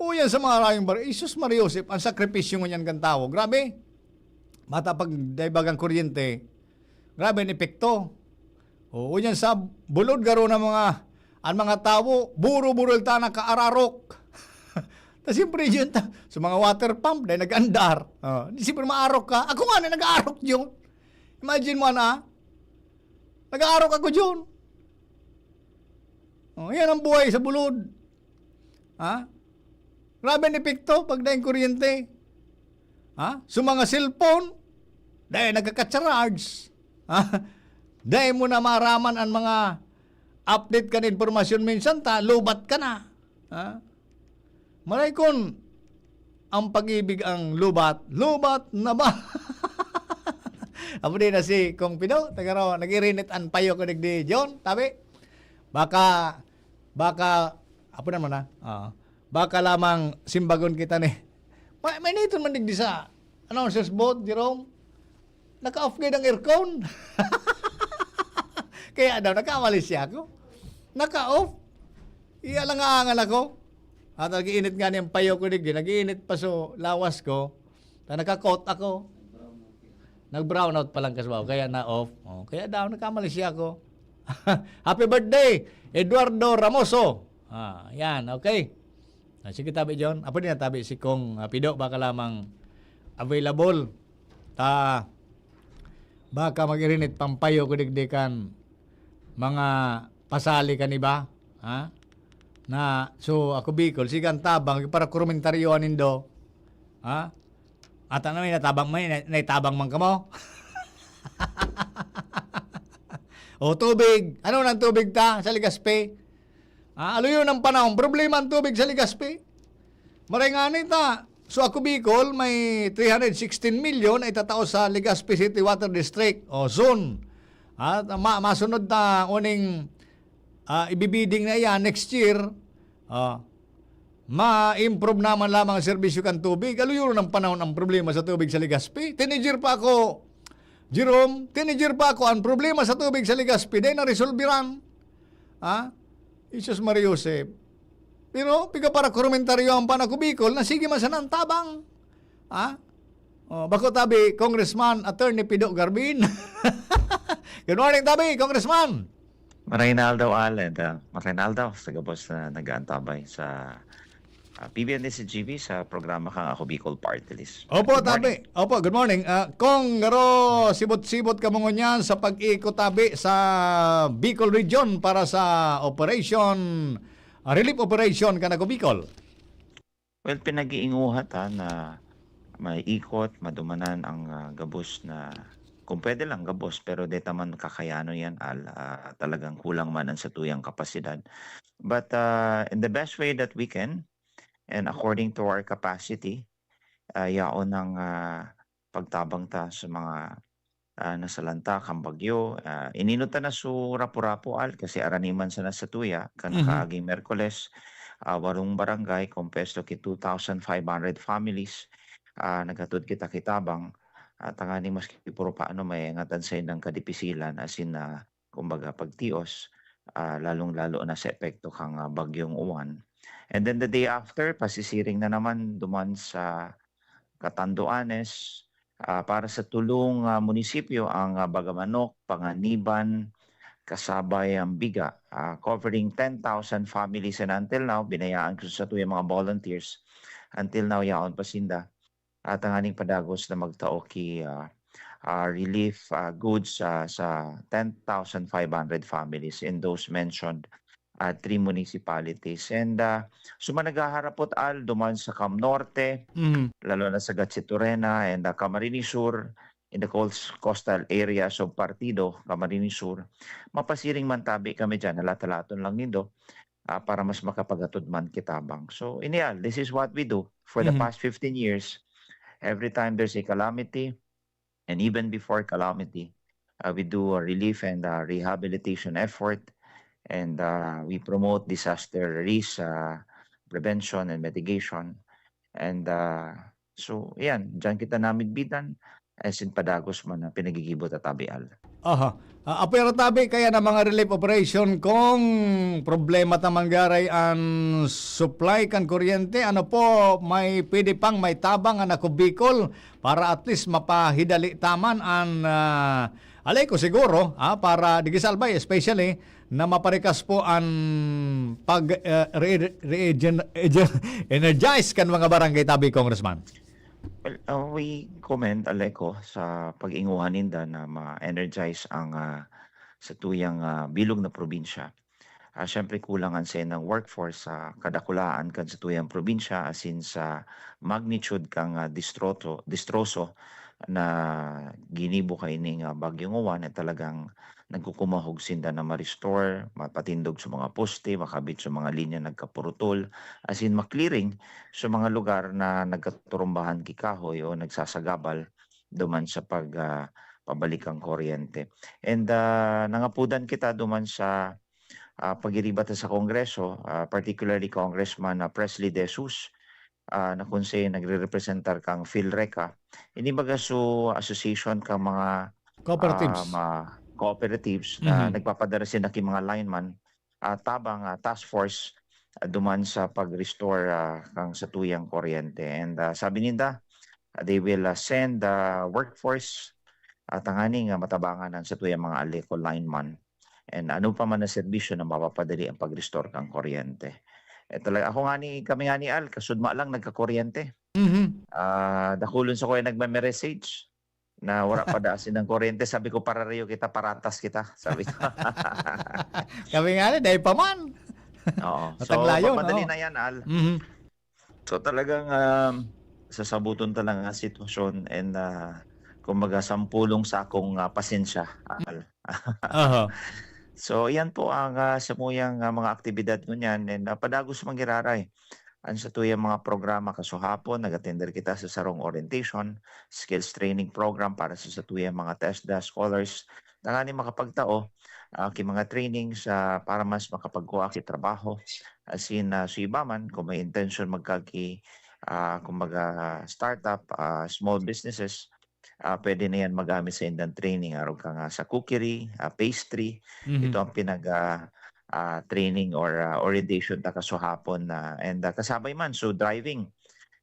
O yan sa mga rayong bar-, Jesus Maria Joseph, ang sakripisyo ngunyan kan tawo. Grabe. Mata pag daibagang kuryente, grabe ang epekto. Oo, yan sa bulod garo na mga, ang mga tawo, buro-buro ta nakaararok. Ta siyempre yun ta, sa mga water pump, dahil nag-andar. Oh, di siyempre maarok ka. Ako nga na nag-aarok yun. Imagine mo na, nag-aarok ako yun. Oh, yan ang buhay sa bulod. Ha? Grabe an epekto pag daing kuryente. Ha? So, mga cellphone, dai nagkaka-charge. Ha? Dai mo na maaraman an mga update kan impormasyon, minsan ta, lobat ka na. Ha? Maray kun ang pag-ibig ang lobat, lobat na ba? Apo di na si Kong Pido, tagaro, nag-irinit an payo ko digdi, John, tabi. Baka, baka, apo naman na. Oo. Baka lamang simbagon kita ni. Ma-, mainiton man digdi sa announcers booth, Jerome. Naka-off gid ang aircon. Kaya daw, nagkamali siya ako. Naka-off. Iya lang aangan ako. At nag-iinit nga niyang payo ko digdi, nag-iinit pa so lawas ko. Ta naka-coat ako. Nag-brownout pa lang kasbaw, kaya na-off. Oh, kaya daw, nagkamali siya ako. Happy birthday, Eduardo Ramoso. Ah, yan, okay. Ah, sige, tabi, John. Apo din na tabi si Kong, ah, Pido, baka lamang available. Ta, baka mag-irinit pampayo ko digdi kan mga pasali kan iba. Ha? Na, so, ako Bicol, sige ang tabang, para komentaryo nindo. Ha? Ata na may natabang, may na-, naitabang man kamo. O, tubig. Ano nang tubig ta sa Legazpi? Ah, aluyon ang panahon. Problema ang tubig sa Legazpi. Maray nga ni ta. So, ako Bicol, may three hundred sixteen million ay tatao sa Legazpi City Water District. O, soon. At ma-, masunod na uning, ah, ibibiding na iyan next year. Ah, ma-improve naman lamang ang serbisyo kan tubig. Aluyon ang panahon ang problema sa tubig sa Legazpi. Teenager pa ako, Jerome, teenager pa ako, ang problema sa tubig sa Legazpi, dai naresolbiran. Ha? Jesus Maria Joseph. Pero, piga para komentaryo ang panako Bicol, na sige man sana ang tabang. Ha? Oh, bako tabi, Congressman Attorney Pido Garbin. Good morning, tabi, Congressman. Maray na aldaw, Al, and, ah, maray na aldaw sa gabos na nag-aantabay sa, ah, P B N D C G B sa programa kang Ako Bicol Party List. Opo, Good morning. Tabi. Opo, good morning. Ah, Kong, garo, sibot-sibot kamo ngunyan sa pag-ikot tabi sa Bicol Region para sa operation, ah, relief operation kan Ako Bicol. Well, pinag-iinguha ta na maikot, madumanan ang, ah, gabos na, kung pwede lang gabos, pero di ta man kakayanon yan, Al, ah, talagang kulang man ang satuyang kapasidad. But, ah, in the best way that we can, and according to our capacity, ah, yaon ang, ah, pagtabang ta sa mga, ah, nasalanta kan bagyo. Ah, ininot ta na su Rapu-Rapu, Al, kasi arani man sana satuya, kan Mhm. kaaging Miyerkules, ah, warong barangay, kompuesto ki two thousand five hundred families, ah, naghatod kita ki tabang, ah, tanganing maski puro paano maengat an saindang kadipisilan, asin, ah, kumbaga, pagtios, ah, lalong-lalo na sa epekto kan, ah, Bagyong Uwan. And then the day after, pasisiring na naman duman sa Catanduanes, ah, para sa tulong, ah, munisipyo, ang, ah, Bagamanok, Panganiban, kasabay ang Biga, ah, covering ten thousand families. And until now, binayaan ko sa tuyang mga volunteers. Until now, yaon pa sinda. At tanganing padagos na magtao ki, ah, ah, relief, ah, goods, ah, sa ten thousand five hundred families in those mentioned, ah, three municipalities. And, ah, sa mga naghaharapot, Al, duman sa Cam Norte, Mhm. lalo na sa Gatchit-Orena and, ah, Camarines Sur, in the coast-, coastal areas of Partido, Camarines Sur, mapasiring man tabi kami dyan, halat-halaton lang nindo, ah, para mas makapaghatod man ki tabang. So, ini, Al, this is what we do for the Mhm. past fifteen years. Every time there's a calamity, and even before calamity, ah, we do a relief and, ah, rehabilitation effort, and, ah, we promote disaster risk, ah, prevention and mitigation. And, ah, so, yan, diyan kita namidbidan, asin padagos man na pinagigibo ta tabi, Al. Aha. Ah, apwera tabi kaya na mga relief operation kung problema ta man garay an supply kan kuryente, ano po, may pwede pang may tabang an Ako Bicol para at least mapahidali ta man an, ah, alay ko siguro, ah, para digdi sa Albay especially, na maparikas po an pag, ah, re-, re-, regen-, energize kan mga barangay tabi, Congressman? Well, uh, we commend, Aleco, sa pag-inguhan ninda na ma-energize ang, ah, satuyang, ah, bilog na probinsya. ah, siyempre kulang an saindang workforce sa kadakulaan kan satuyang probinsya asin sa magnitude kan, ah, distroto distroso na ginibo kaining, ah, Bagyong Uwan, na talagang nagkukumahog sinda na ma-restore, mapatindog sa mga poste, makabit sa mga linya nagkapurutol, asin ma-clearing sa mga lugar na nagkaturumbahan ki kahoy o nagsasagabal duman sa pag, ah, pabalik kan kuryente. And, ah, nangapudan kita duman sa, ah, pagiriba ta sa Kongreso, ah, particularly Congressman, ah, Presley De Jesus, ah, na kun siya nagrerepresentar kan PhilReCa. Ini baga su association kan mga, Cooperatives. ah, ma-, cooperatives na Mhm. nagpapadara sinda ki mga lineman, ah, tabang, ah, task force, ah, duman sa pag-restore, ah, kan satuyang kuryente. And, ah, sabi ninda, ah, they will, ah, send the workforce, ah, tanganing, ah, matabangan an satuyang mga Aleco lineman. And ano pa man na serbisyo na mapapadali ang pag-restore kan kuryente. Eh, talaga, ako ngani, kami ngani, Al, kasudma lang nagkakuryente. Mhm. Ah, dakulon sa kuya nagme-message na wala pa daa sindang kuryente. Sabi ko, "Parareyo kita, paratas kita," sabi ko. Kami ngani, dai pa man. Oo. So, Mataglayon, mapadali oo. na yan, Al. Mhm. So, talagang, um, sasabuton talaga ang sitwasyon and, ah, kumbaga, sampulong sakong, ah, pasensya, Al. Aha. So, iyan po ang, ah, samuyang, ah, mga aktibidad ngunyan and, ah, padagos man giraray an satuyang mga programa. Kasuhapon, nag-attender kita sa sarong orientation, skills training program para sa satuyang mga TESDA scholars, tanganing makapagtao, ah, ki mga trainings, ah, para mas makapagkua ki trabaho. Asin, ah, sa iba man, kung may intention magkagi, ah, kumbaga, startup, ah, small businesses, ah, pwede na yan magamit sa indang training. Arog ka nga sa cookery, ah, pastry, Mhm. ito ang pinag, ah, ah, training or, ah, orientation ta kasuhapon na, and, ah, kasabay man, so driving.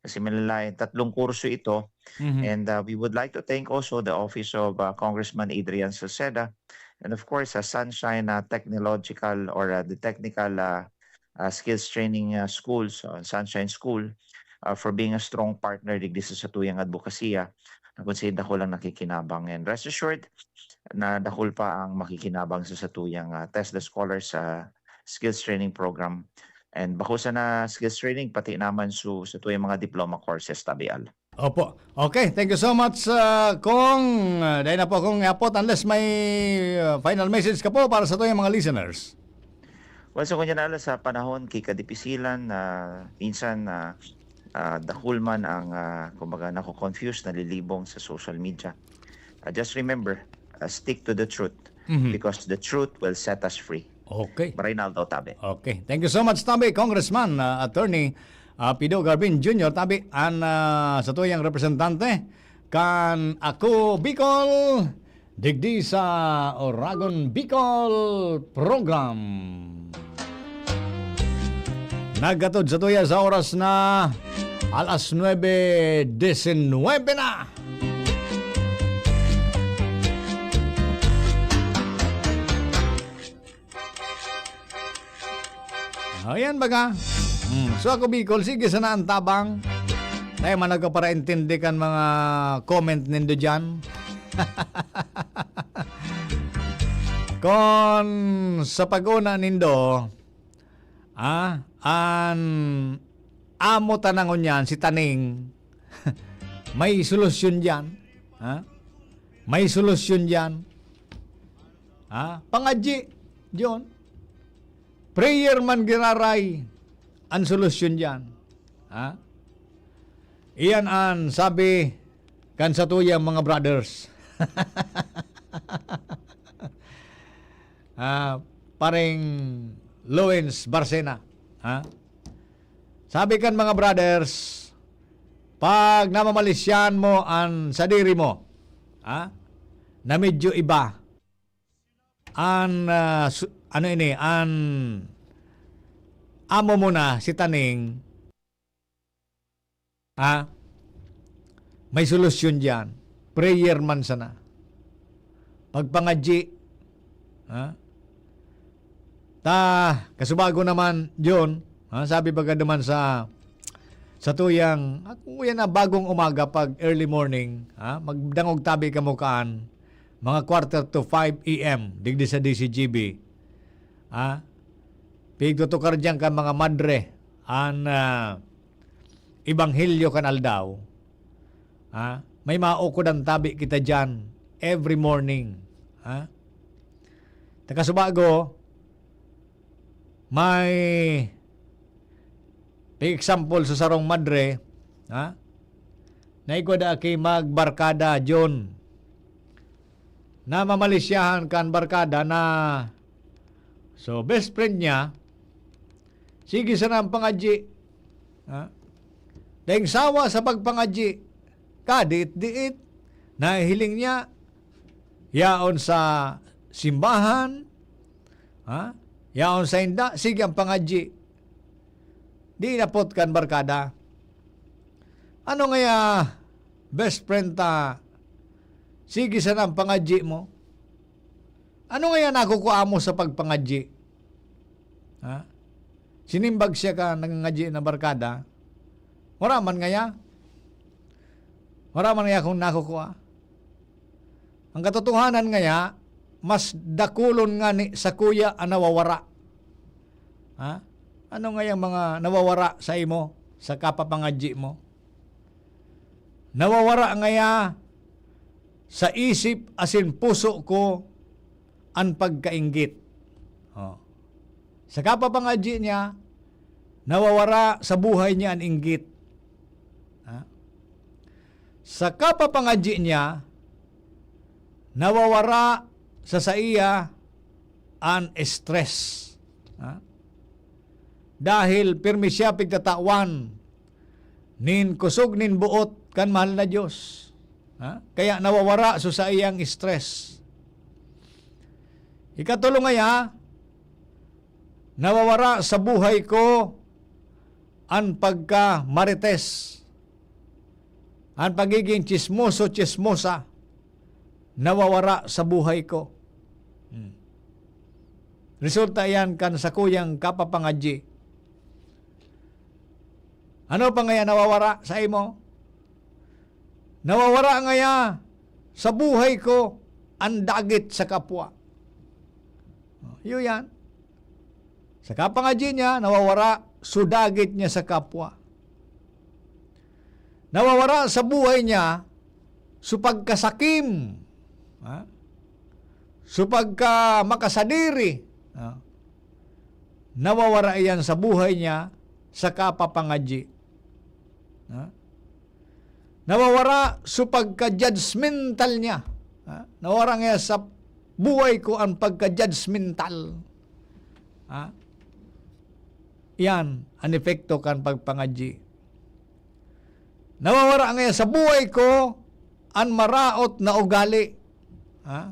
Kasi may lain, tatlong kurso ito. Mhm. And, ah, we would like to thank also the Office of, ah, Congressman Adrian Salceda, and of course, sa Sunshine, ah, Technological or, ah, the Technical, ah, ah, Skills Training, ah, Schools, ah, Sunshine School, ah, for being a strong partner digdi sa satuyang adbokasiya, na kun saen dakul ang nakikinabang. And rest assured na dakul pa ang makikinabang sa satuyang, ah, TESDA Scholars, ah, Skills Training Program. And bako sana skills training, pati naman su-, satuyang mga diploma courses, tabi, Al. Opo. Okay, thank you so much, ah, Kong. Ah, dai na po akong apot unless may, ah, final message ka po para satuyang mga listeners. Well, so, ngunyan, Al, sa panahon ki kadipisilan na minsan, ah, ah, dakul man ang, ah, kumbaga, nako-confuse, nalilibong sa social media. Ah, just remember, ah, stick to the truth Mhm. because the truth will set us free. Okay. Maray na aldaw, tabi. Okay. Thank you so much, tabi, Congressman, ah, Attorney, ah, Pido Garbin Junior, tabi, an, ah, satuyang representante kan Ako Bicol, digdi sa Oragon Bicol Program. Naghatod satuya sa oras na alas nuebe disinwebe na. Ayan baga. Hmm. So, Ako Bicol, sige sana an tabang. Tayo man nagkaparaintindi kan mga comment nindo diyan. Kon sa pag-una nindo, ah, an amo ta na ngunyan, si Taning, may solusyon diyan. Ha? May solusyon diyan. Ha? Pangadyi, John. Prayer man giraray an solusyon diyan. Ha? Iyan an sabi kan satuyang mga brothers. Ah, Pareng Lawrence Barcena. Ha? Sabi kan mga brothers, pag namamalisyan mo an sadiri mo, ha? Na medyo iba, an, ah, su-, ano ini, an amo mo na si Taning, ah, may solusyon diyan. Prayer man sana. Pagpangadyi, ha? Ta, kasubago naman, John, ha? Sabi baga naman sa, sa tuyang, ah, kung yan na bagong umaga, pag early morning, ha? Magdangog tabi kamo kaan, mga quarter to five A M, digdi sa D C G B. Ha? pigtutukar diyan kan mga madre an, ah, ebanghelyo kan aldaw, ha? May maukod an tabi kita diyan every morning, ha? Ta kasubago, may example sa sarong madre, ha? Na igwa da aki magbarkada, John. Namamalisyahan kan barkada na, so, best friend niya, sige sana ang pangadyi. Ha? Daing sawa sa pagpangadyi, kadiit-diit, nahihiling niya, yaon sa simbahan, ha? Yaon sa inda, sige ang pangadyi. Di inapot kan barkada. Ano ngaya, best friend ta, sige sana ang pangadyi mo? Ano ngaya nakukua mo sa pagpangadyi? Ha? Sinimbag siya ka nangangadyi na barkada. Wala man ngaya. Wala man ngaya akong nakukua. Ang katotohanan ngaya, mas dakulon ngani sakuya an nawawara. Ha? Ano ngayang mga nawawara sa imo, sa kapapangadyi mo? Nawawara ngaya sa isip asin puso ko an pagkainggit. Oh. Sa kapapangadyi niya, nawawara sa buhay niya an inggit. Ha? Sa kapapangadyi niya, nawawara sa saiya an stress. Ha? Dahil pirmi siya pigtatawan nin kusog nin boot kan mahal na Dios. Ha? Kaya nawawara so saiyang stress. Ikatolo ngaya, nawawara sa buhay ko an pagka-marites, an pagiging tsismoso, tsismosa, nawawara sa buhay ko. Hmm. Resulta iyan kan sakuyang kapapangadyi. Ano pa ngaya nawawara sa imo? Nawawara ngaya sa buhay ko an dagit sa kapwa. Oh, iyo yan. Sa kapangadyi niya, nawawara so dagit niya sa kapwa. Nawawara sa buhay niya so pagkasakim, ha? So pagka makasadiri, ha? Nawawara iyan sa buhay niya sa kapapangadyi. Ha? Nawawara so pagka-judgmental niya. Ha? Nawawara niya sa buhay ko an pagka-judgmental. Ha? Iyan an epekto kan pagpangadyi. Nawawara ngaya sa buhay ko an maraot na ugali. Ha?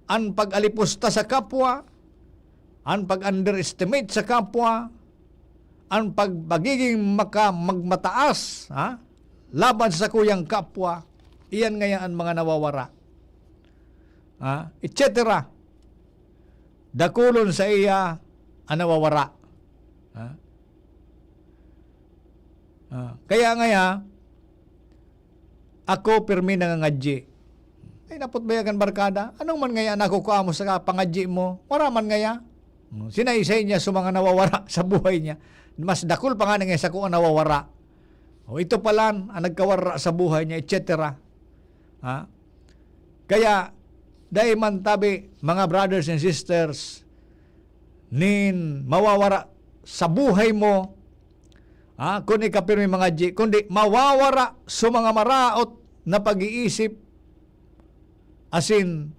An pag-alipusta sa kapwa, an pag-underestimate sa kapwa, an pag-, pagiging maka-, magmataas, ha? Laban sa sakuyang kapwa, iyan ngaya an mga nawawara. Ha? Et cetera. Dakulon sa iya an nawawara. Ha? Ah, kaya ngaya, ako pirmi nangangadyi. Ay, napot ba yan kan barkada? Anong man ngaya nakukua mo sa pangadyi mo? Wala man ngaya. Hmm, sinaysay niya sa mga nawawara sa buhay niya. Mas dakul pa nga na ngaya sa kung nawawara. O, ito pala ang nagkawara sa buhay niya, et cetera. Ha? Kaya, dai man tabi, mga brothers and sisters, nin mawawara sa buhay mo, ha, kun ika pirmi mangadyi, kundi mawawara sa mga maraot na pag-iisip, asin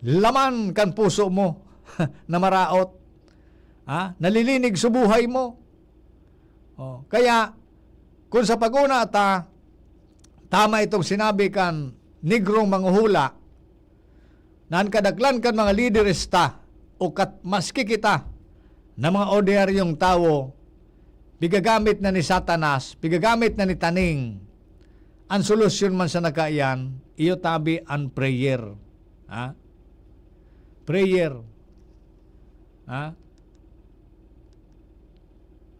laman kan puso mo na maraot, ha, nalilinig sa buhay mo. Oh, kaya, kung sa pag-una ta, tama itong sinabi kan Negrong manghuhula, na an kadaklan kan mga lideres ta, o kat-, maski kita, na mga ordinaryong tawo, pigagamit na ni Satanas, pigagamit na ni taning, an solusyon man sana kaiyan, iyo tabi an prayer. Ha? Prayer. Ha?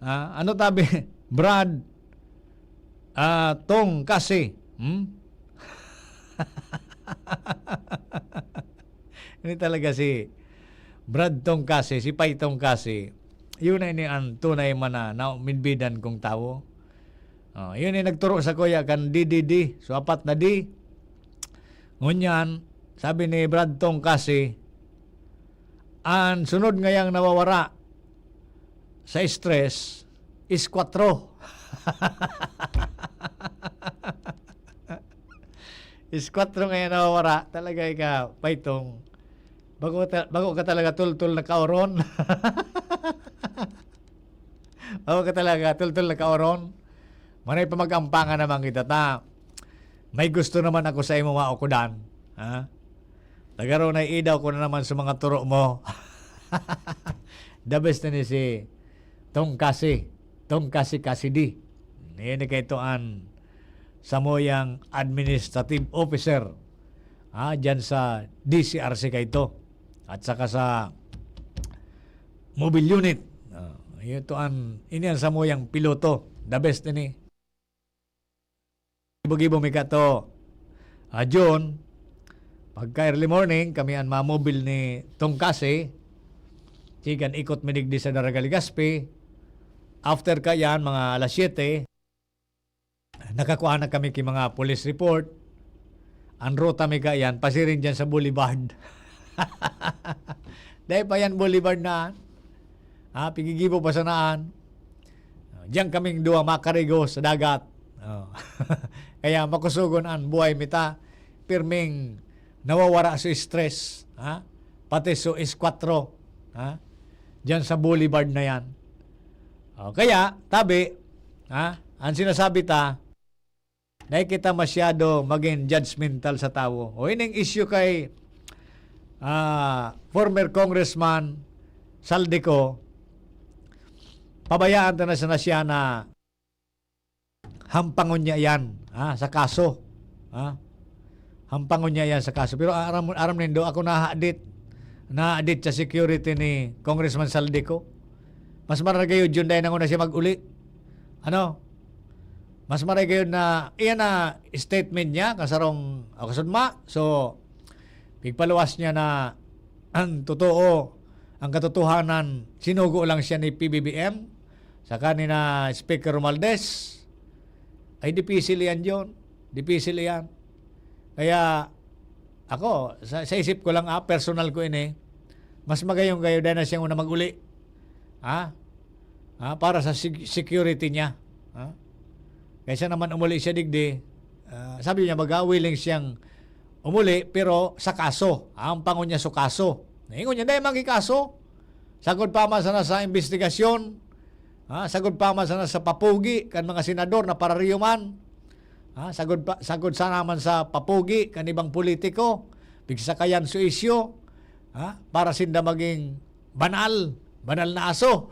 Ha? Ano tabi? Brad, ah, Tong, kasi. Hmm? Ini talaga si Brad Tongkasi, si Pay Tongkasi, yun na ini an tunay man na, na midbidan kong tawo. Oh, yun yung nagturo sa kuya kan D D D. So, apat na D. Ngunyan, sabi ni Brad Tongkasi, ang sunod ngayang nawawara sa stress is kwatro. Is kwatro ngayang nawawara. Talaga ika, Pay Tong. Bago ta-, bago ka talaga tultol na kaoron. Bago ka talaga tultol na kaoron. Maray pa mag-ampangan naman kita ta. May gusto naman ako sa imo, mga ukudan. Ha? Tagaro na iidaw ko na naman sa mga turo mo. The best na ni si Tongkasi. Tongkasi Kasidi. Yan ni kaito an samuyang administrative officer. Ah, dyan sa D C R C kaito. At saka sa mobile unit. Ah, ito an, ini ang samuyang piloto. The best ini. Gibo-gibo mi kato. Ah, June, pagka early morning, kami an mga mobile ni Tongkasi. Sige, an ikot mi digdi sa Daraga Legazpi. After kayan, mga alas siyete, nakakua na kami ki mga police report. An ruta mi kayan, pasiring dyan sa Boulevard. Dahil pa yan, Boulevard na. Ha, pigigibo pa sanaan. Diyan kaming duwa makarigo sa dagat. Oh. Kaya makusugon an buhay mi ta. Pirming nawawara sa stress. Ha? Pati sa S four. Ha? Diyan sa Boulevard na yan. Oh, kaya, tabi, ha? Ang sinasabi ta, dai kita masyado magin judgmental sa tawo. O ining issue kay, ah, former Congressman Zaldy Co, pabayaan ta na sana siya na hampangon niya yan, ha, sa kaso. Ha? Hampangon niya yan sa kaso. Pero aram, aram nindo, ako nahadit. Nahadit sa security ni Congressman Zaldy Co. Mas maragayod yun dahil nanguna siya mag-uli. Ano? Mas maragayod na, iyan na statement niya, kasarong, o kasudma. So, pigpaluwas niya na ang totoo, ang katotohanan, sinugo lang siya ni P B B M, saka ni na Speaker Romualdez. Ay, dipisil yan, John. Dipisil yan. Kaya, ako, sa, sa isip ko lang, ah, personal ko ini, mas magayong kayo dahil na siyang una mag-uli. Ha? Ha? Para sa seg-, security niya. Ha? Kaysa naman umuli siya digdi, ah, sabi niya, baga, willing siyang umuli, pero sa kaso. Hampangon niya sa kaso. Naingon niya, "Dai man ki kaso. Sagod pa man sana sa investigasyon. Ha? Sagod pa man sana sa papugi kan mga senador na parariyo man. Ha? Sagod pa, sagod sana man sa papugi kan ibang politiko. Pigsakayan sa isyu. Ha? Para sinda maging banal. Banal na aso."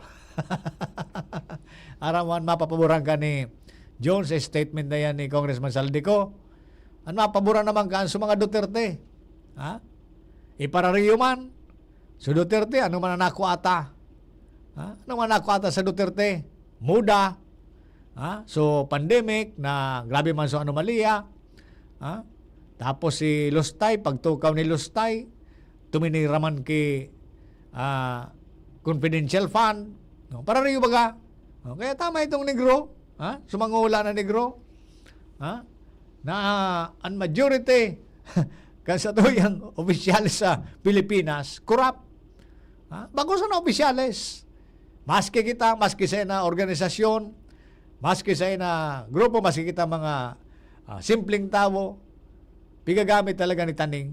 Aram mo, an mapapaboran ka ni John sa statement na yan ni Congressman Zaldy Co. An mapaboran naman ka, an sa mga Duterte. Ha? Iparariyo man. So Duterte, ano man ang nakuha ta? Ha? Ano man nakuha ta sa Duterte? Muda. Ha? So pandemic na grabe man sa anomalya. Ha? Tapos si Lustay, pagtukaw ni Lustay, tuminira man ki, ah, confidential fund. No? Parariyo baga. No? Kaya tama itong negro. Ha? Sumangula na negro. Ha? Na an majority kan satuyang opisyal sa Pilipinas, corrupt. Ha? Bako sa na opisyales. Maski kita, maski sa na organisasyon, maski sa na grupo, maski kita mga, ah, simpleng tawo, pigagamit talaga ni taning.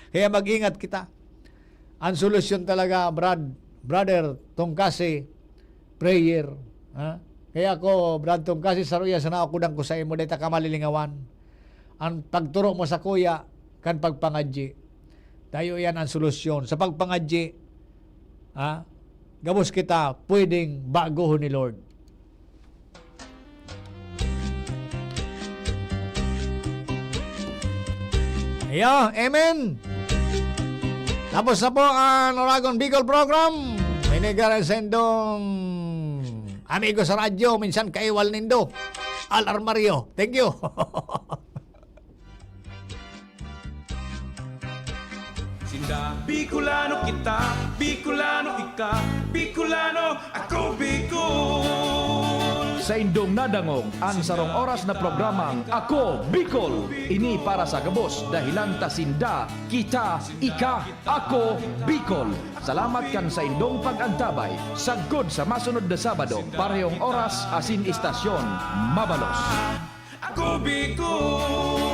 Kaya mag-ingat kita. Ang solusyon talaga, Brad, Brother Tongkasi, prayer. Ha? Kaya ako, Brad Tongkasi, saruya sana ako dang ko sa imo, dahil ta ka malilingawan. Ang pagturo mo sa kuya, kan pagpangadyi. Tayo yan ang solusyon. Sa pagpangadyi, ha? Gabos kita pwedeng bagohon ni Lord. Ayo, amen. Tapos na po ang Oragon Bicol Program. May nagkaroon sa indong amigo sa radyo, minsan kaiwal nindo. Al Armario. Thank you. Bicolano kita, Bicolano ika, Bicolano ako, Bicol. Saindong nadangog ang sarong oras na programang Ako Bicol. Ini para sa gabos, dahelan ta sinda, kita, ika, ako, Bicol. Salamat kan saindong pag-antabay. Sagkod sa masunod na Sabado, parehong oras asin istasyon. Mabalos. Ako, Bicol.